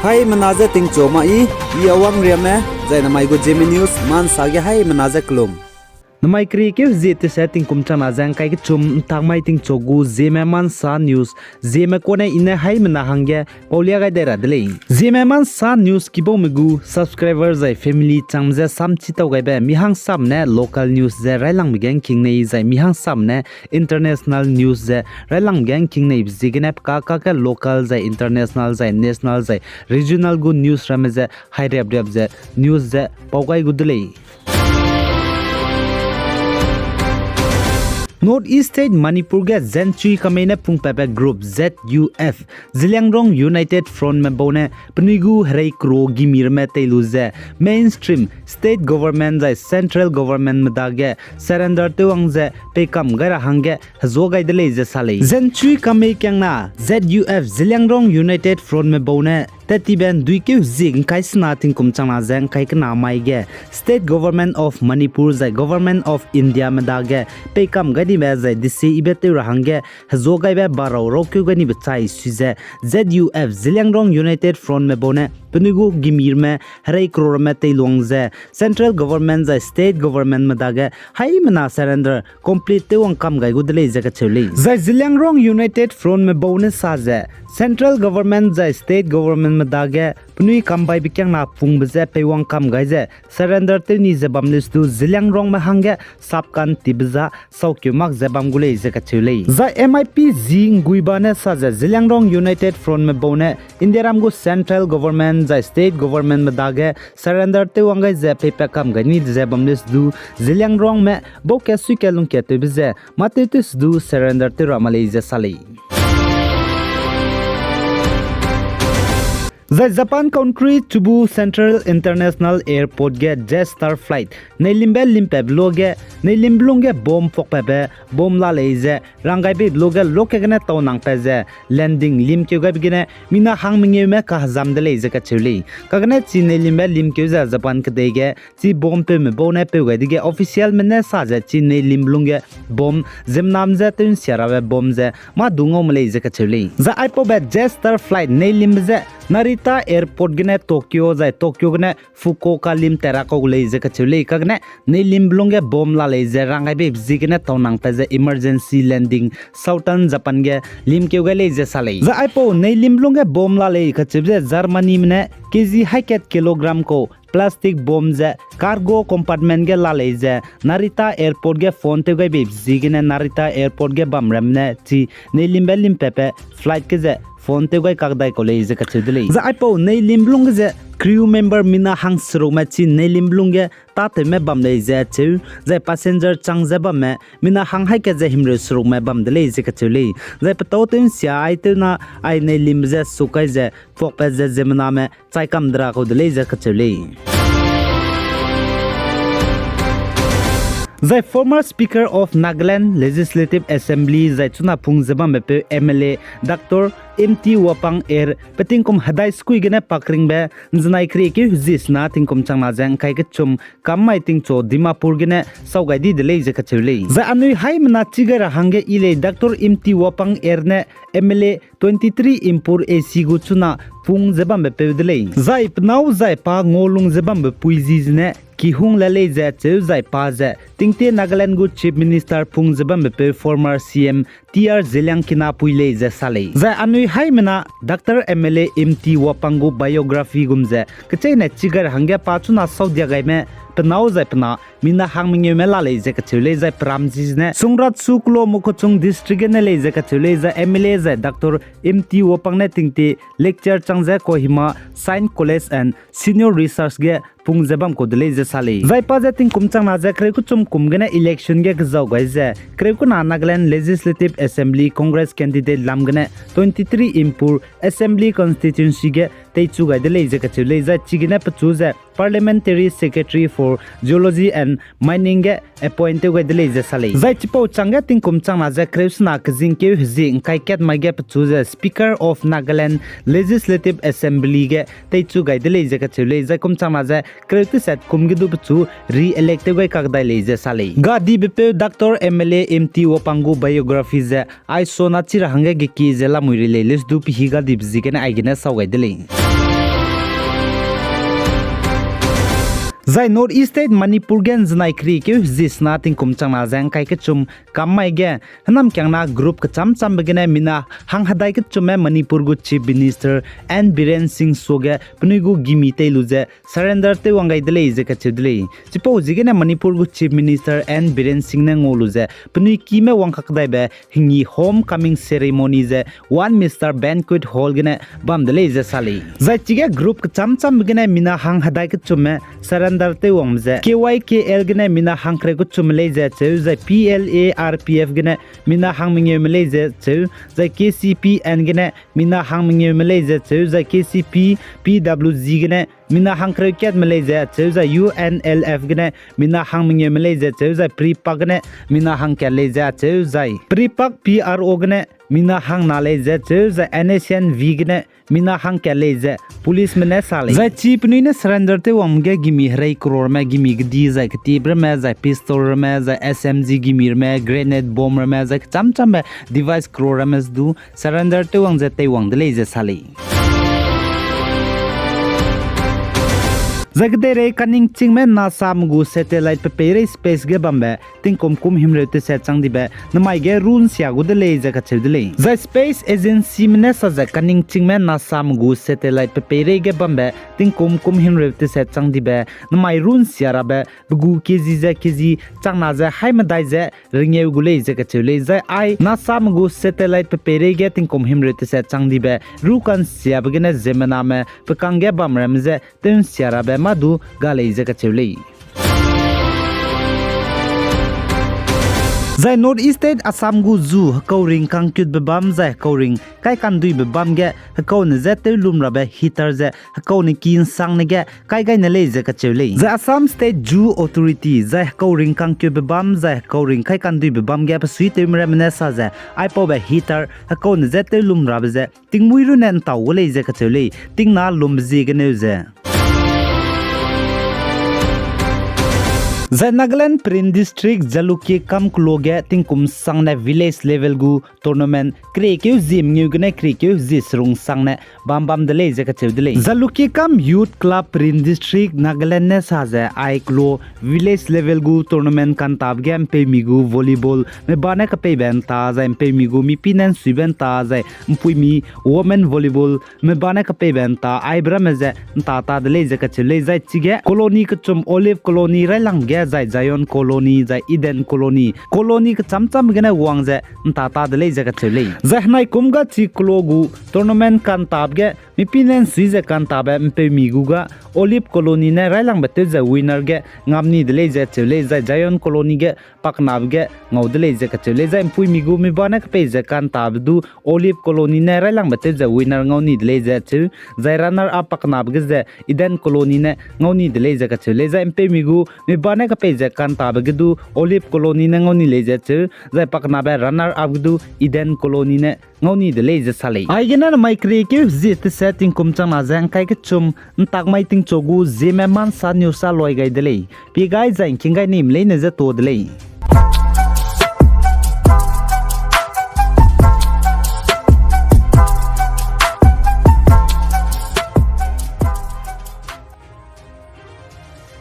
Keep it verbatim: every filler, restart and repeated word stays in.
Haimena je tingchu ma i, i Awang Riame, zai namai gu Zeme News, mansa ge haimena je kelum. Namai keriekeu hezie tese tingkum changna ze ngkai kechum, ntak mai tingchu gu Zeme Mansa News, Zeme kane i ne haimena hangge paulia gai dai ra de lei. Zeme Mansa News kibaume gu subscriber zai family chang ze samchi tau gaibe, mi hangsame ne local news ze railangbe ge ngking nei zai mi hangsame ne international news ze railangbe ge ngking neibe ziegene peka kake local zai international zai national zai regional gu news ramme ze hairiap riap ze news ze pau gai gu de lei. North East State Manipur ge Zenchui Kamei ne pungpatbe group Z U F, Zeliangrong United Front me bau ne penui gu herei kro gimi ramme tei lu ze mainstream state government zai central government me dage surrender tew wang ze peikam gai ra hangge hezua gai de lei ze sa lei. Zenchui Kamei kiangna Z U F, Zeliangrong United Front me bau ne tat tibe nduikeu hezie ngkai sena tingkum changna ze ngkai kena mai ge State Government of Manipur zai Government of India me dage peikam gai dibe zai desi ibe tew ra hangge hezua gaibe barau raukeu gai nibe chai sui ze Z U F, Zeliangrong United Front me bau ne penui gu gimi ramme herei kro ramme teiluang ze central government zai state government me dage haimena surrender complete tew wang kam gai gu de lei ze kacheu lei. Zai Zeliangrong United Front me bau ne sa ze central government zai state government me dage penui kambaibe kiangna pungbe je peiwang kam gai ze surrender tew ni ze bam lei sedu Zeliangrong me hangge sapkan tibe za saukeu mak ze bam gu lei ze kacheu lei. Zai M I P zi Nguiba ne sa ze Zeliangrong United Front me bau ne Indiaram gu central government zai state government me dage surrender tew wang gai ze peipat kam gai ni ze bam lei sedu Zeliangrong me bau ke sui ke lung ke tewbe ze mâ tew tew sedu surrender tew ra ma lei ze sa lei. Zai Japan country Chubu Central International Airport ge Jetstar flight neilimbe limpatbe luage neilimbe lungge bomb puakpatbe bomb la lei ze ranggaibe luage luage gene tau nangpat ze landing limkeu gaibe gene mina hang mengeume kahezam de lei ze kacheu lei. Kagene chi neilimbe limkeu ze Japan kedei ge chi bomb peume bau ne peu gai dege officialme ne sa ze chi neilimbe lungge bomb ziemmename je tew nsia rabe bomb ze mâ du ngau me lei ze kacheu lei. Zai aipaube Jetstar flight neilimbe ze Narita Airport gene Tokyo zai Tokyo gene Fukuoka lim tat ra kau gu lei ze kacheu lei. Kagene neilimbe lungge bomb la lei ze ranggaibe ziegene tau nangpat ze emergency landing Southern Japan ge limkeu gai lei ze sa lei. Zai aipau neilimbe lungge bomb la lei kacheube ze Germanyme ne K G haikat kilogram kau plastic bomb ze cargo compartment ge la lei ze Narita Airport ge phone tew gaibe ziegene Narita Airport ge bamramme ne chi neilimbe limpatbe flight ge ze phone tew gai kak dai kau lei ze kacheu de lei. Zai aipau neilimbe lungge ze crew member mina hang serukme chi neilimbe lungge tâtewme bam lei ze cheu, zai passenger chang ze bamme mina hang haikat ze himreu serukme bam de lei ze kacheu lei. Zai petâu tew nsia ai tewna ai neilimbe ze suk kai ze puakpat ze ziemmename chai kam de ra kau de lei ze kacheu lei. Zai former Speaker of Nagaland Legislative Assembly zai chuna pung ze bambepeu M L A Doctor M T Wapang Er petingkum hedai sekui gene pakringbe nzenai keriekeu hezie sena tingkum changna ze ngkai kechum kam mai tingchu Dimapur gene sau gai di de lei ze kacheu lei. Zai anui haimena chi gai ra hangge yi lei Doctor M T Wapang Er ne M L A twenty three Impur A C gu chuna pung ze bambepeu de lei. Zai penâu zai pa ngau lung ze bambe pui zi zene kihung le lei ze cheu zai pa ze tingtie Nagaland gu Chief Minister pung ze bambepeu former C M T R Zeliang kina pui lei ze sa lei. Zai anui haimena Doctor M L A M T Wapang gu biography gum ze kecheîne chi gai ra hangge pa chuna sau dia gaime penâu zai pena mina hang mengeume la lei ze kacheu lei. Zai peram zi zene Sungratsu Kulo Mokokchung District gene lei ze kacheu lei. Zai M L A zai Doctor M T Wapang ne tingtie lecture chang ze Kohima Science College and Senior Research ge pung ze bam kau de lei ze sa lei. Zai pa ze tingkum changna ze kereu kechum kum gene election ge kezau gai ze kereu kena Nagaland Legislative Assembly Congress candidate lam gene twenty three Impur Assembly Constituency ge teichu gai de lei ze kacheu lei. Zai chigene pechu ze Parliamentary Secretary for Geology and Mining ge appoint tew gai de lei ze sa lei. Zai chipau changge tingkum changna ze kereu sena kezingkeu hezie ngkai kat mai ge pechu ze Speaker of Nagaland Legislative Assembly ge teichu gai de lei ze kacheu lei. Zai kum changna ze kereu teset kum ge du pechu re-elect tew gai kak dai lei ze sa lei. Gadibepeu Doctor M L A M T Wapang gu biography ze aisona chi ra hangge geki ze lamui ri lei list du pihi gadibe ziegene aigene sau gai de lei. Zai North East State Manipur ge ’nzenai keriekeu hezie sena tingkum changna ze ’ngkai kechum kam mai ge, hênamkiangna group kechâm châmbe gene mina hang hedai kechumme Manipur gu Chief Minister N Biren Singh suage penui gu gimi tei lu ze surrender tew wang gai de lei ze kacheu de lei. Chipau ziegene Manipur gu Chief Minister N Biren Singh ne ngau lu ze penui kime wangkak daibe hengi homecoming ceremony ze One Mister Banquet Hall gene bam de lei ze sa lei. Zai chige group kechâm châmbe gene mina hang hedai kechumme surrender tew wangme ze K Y K L gene mina hangkereu kechumme lei ze cheu, zai P L A R P F gene mina hangmengeume lei ze cheu, zai K C P N gene mina hangmengeume lei ze cheu, zai K C P, P W G gene mina hangkereu katme lei ze cheu, zai U N L F gene mina hangmengeume lei ze cheu, zai PREPAK gene mina hangkat lei ze cheu, zai PREPAK P R O gene mina hangna lei ze cheu, zai N S C N V gene mina hangkat lei ze policeme ne sa lei. Zai chi penui ne surrender tew wangme ge gimi herei crore ramme, gimi kedi zai ketiebe ramme, zai pistol ramme, zai S M G gimi ramme, grenade bomb ramme, zai kechâm châmbe device crore ramme du surrender tew wang ze teiwang de lei ze sa lei. Zai kedeirei kaningchingme NASA me gu satellite pe peirei space ge bambe tingkum kum himreu teset chang dibe namai ge ru ’nsia gu de lei ze kacheu de lei. Zai space agencyme ne sa ze kaningchingme NASA me gu satellite pe peirei ge bambe tingkum kum himreu teset chang dibe namai ru ’nsia rabe pe gu kezi ze kezi changna ze haî medai ze rengeu gu lei ze kacheu lei. Zai ai NASA me gu satellite pe peirei ge tingkum himreu teset chang dibe ru ka'nsiabe gene ziemmename pe kangge bam ramme je tew ’nsia rabe mâ du ga lei ze kacheu lei. Zai North East State Assam gu zu hekau ring kangkutbe bam zai hekau ring kaikanduibe bam ge hekaune je tewlum rabe heater ze hekaune ki ’nsangne ge kai gai ne lei ze kacheu lei. Zai Assam State Zu Authority zai hekau ring kangkutbe bam zai hekau ring kaikanduibe bam ge besuitewme ramme ne sa ze aipaube heater hekaune je tewlum rabe ze tingmuî runne ’ntau gu lei ze kacheu lei, tingna lumbe ziegeneu ze. Zai Nagaland Peren District Jalukie Kam keloa ge tingkum sangne village level gu tournament keriekeu zie mengeu gene keriekeu zie serung sangne bam bam de lei ze kacheu de lei. Jalukie Kam Youth Club Peren District Nagaland ne sa ze ai keloa village level gu tournament ka'ntabe ge ’mpeumi gu volleyball me ba ne kapeibe ’nta zai ’mpeumi gu mipi ne ’nsuibe ’nta zai ’mpuimi women volleyball me ba ne kapeibe ’nta aibe ramme ze ’nta ta de lei ze kacheu lei. Zai chige colony kechum Olive Colony railangbe ge zai Zion Colony zai Eden Colony, colony kechâm châmbe gene wang ze ’nta ta de lei ze kacheu lei. Zai henaikum ga chi keloa gu tournament ka'ntabe ge mipi ne ’nsui ze ka'ntabe ’mpeumi gu ga Olive Colony ne railangbe tew ze winner ge ngam ni de lei ze cheu lei, zai Zion Colony ge pakenabe ge ngau de lei ze kacheu lei. Zai ’mpuimi gu mi ba ne kapei ze ka'ntabe du Olive Colony ne railangbe tew ze winner ngau ni de lei ze cheu, zai runner up pakenabe ge ze Eden Colony ne ngau ni de lei ze kacheu lei. Zai ’mpeumi gu mi ba ne kapei ze ka'ntabe ge du Olive Colony ne ngau ni lei ze cheu, zai pakenabe runner up ge du Eden Colony ne ngau ni de lei ze sa lei. Aigene namai keriekeu zie teset tingkum changna ze ’ngkai kechum ’ntak mai tingchu gu zieme ma ’nsa news a loi gai de lei. Pie gai zai ’ngking gai nime leine je to de lei.